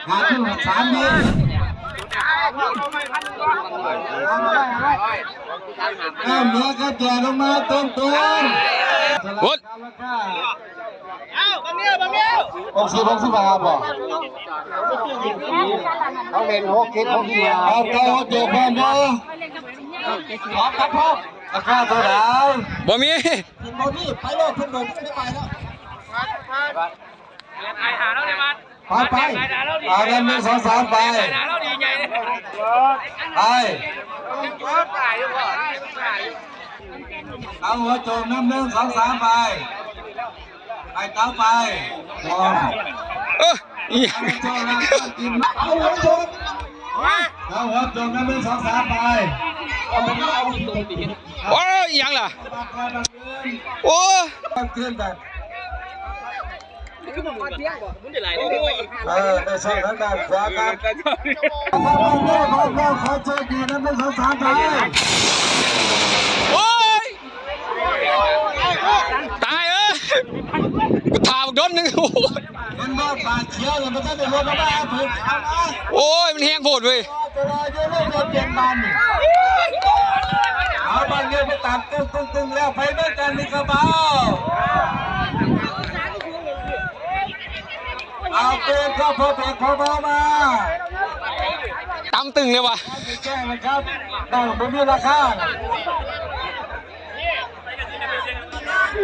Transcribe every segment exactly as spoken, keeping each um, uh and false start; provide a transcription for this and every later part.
หาที่สามเมตร เอาเนื้อครับ แย่ลงมาตรงๆ โอ๊ย หกสิบ หกสิบ บาทบ่ เขาเล่นหกสิบ หกสิบ บาท เอาเก้าเจ็ดพันบ่ พร้อมครับ พร้อม ราคาเท่าไหร่ บ่มี เพิ่นบ่มี ไปโลด เพิ่นบ่มี ไปแล้ว ไป ไป เอา นับ หนึ่ง สอง สาม ไป ไป เอาหัวโจก นับ หนึ่ง สอง สาม ไป ไป ต่อไป เออ อีหยัง เอาหัวโจก เอาหัวโจก นับ หนึ่ง สอง สาม ไป โอ้ย อีหยังล่ะ โอ้ย เออ ในช่องทางด้านขวาครับ ขอโชคดีนะ หนึ่ง สอง สาม ไป โอ้ย ตายเอ้ย กูถามโดนหนึ่ง โอ้ย มันบ่ปากเขียวเลย มันก็ได้ลดมาได้ เพิ่นเอามา โอ้ย มันแฮงโพดเว้ย ตัวเดียวเลย เปลี่ยนบ้านนี่ เอาบ้านเดียวไปตัดตึ้งตึ้งตึ้งแล้ว ไปด้วยกันนี่ครับ เอา เอาเปลี่ยนครับ พอแตกพอเบามา ตำตึงเลยว่ะ แจ้งนะครับ ต้องบ่มีราคา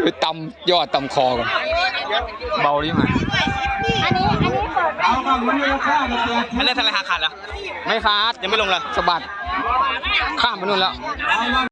ไปตำยอดตำคอกัน เบาดีมั้ย อันนี้ อันนี้เปิด เอาบ้าง บ่มีราคา มันเล่นทะเลหาขาดเหรอ ไม่ขาด ยังไม่ลงเลย สะบัด ข้ามไปนู่นแล้ว เอาบ้าง